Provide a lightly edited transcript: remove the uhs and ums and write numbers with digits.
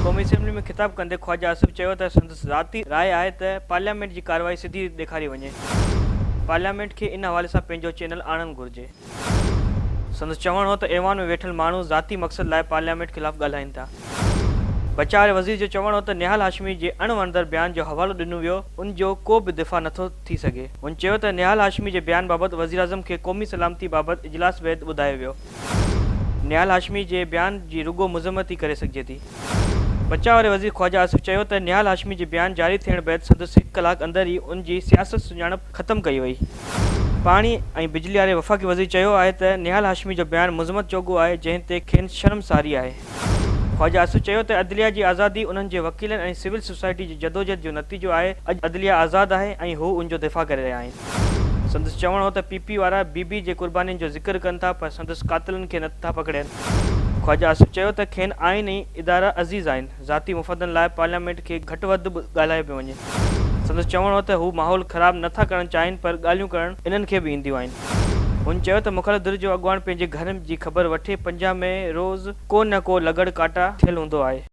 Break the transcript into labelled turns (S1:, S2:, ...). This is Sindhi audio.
S1: قومي اسيمبلي ۾ خطاب ڪندي خواجه آصف چيو ته سندس ذاتي راء آهي ته پارليامينٽ جي ڪارروائي سڌي ڏيکاري وڃي، پارليامينٽ کي ان حوالي سان پنهنجو چينل آڻڻ گهرجي. سندس چوڻ هو ته ايوان ۾ ويٺل ماڻهو ذاتي مقصد لاء پارليامينٽ خلاف ڳالهائين ٿا. بچاء واري وزير جو چوڻ هو ته نهال هاشمي جي اڻ وڻندڙ بيان جو حوالو ڏنو ويو، ان جو ڪو به دفاع نٿو ٿي سگهي. هن چيو ته نهال هاشمي جي بيان بابت وزيراعظم کي قومي سلامتي بابت اجلاس بعد ٻڌايو ويو. نهال هاشمي جي بيان جي رڳو مذمت ئي ڪري سگهجي ٿي. بچاء واري وزير خواجه آصف چيو ته نهال هاشمي جي بيان جاري ٿيڻ بعد سندس هڪ ڪلاڪ اندر ئي ان جي سياست سڃاڻپ ختم ڪئي وئي. پاڻي ۽ بجلي واري وفاقي وزير چيو آهي ته نهال هاشمي جو بيان مذمت جوڳو آهي جنهن تي کين شرمساري آهي. خواجه آصف چيو ته عدليه جي آزادي انهن جي وڪيلن ۽ سول سوسائٽي جي جدوجهد جو نتيجو آهي، اڄ عدليه آزاد آهي ۽ هو ان جو دفاع ڪري رهيا آهن. سندس چوڻ هو ته پي پي وارا بي بي جي قربانين جو ذڪر ڪن ٿا پر سندس قاتلن کي نه ٿا پڪڙين. خواجه آصف چيو ته کين آئين ۽ ادارا عزيز آهن، ذاتي مفادن لاء پارليامينٽ کي گهٽ وڌ به ڳالهايو پيو وڃي. سندس چوڻ هو ته هو ماحول خراب نه ٿا ڪرڻ چاهين پر ڳالهيون ڪرڻ انهن کي به اينديون آهن. هن چيو ته مخالف ڌر جو اڳواڻ پنهنجي گهر جي خبر وٺي، پنجاب ۾ روز ڪو نه ڪو لڳڙ ڪاٽا ٿيل هوندو آهي.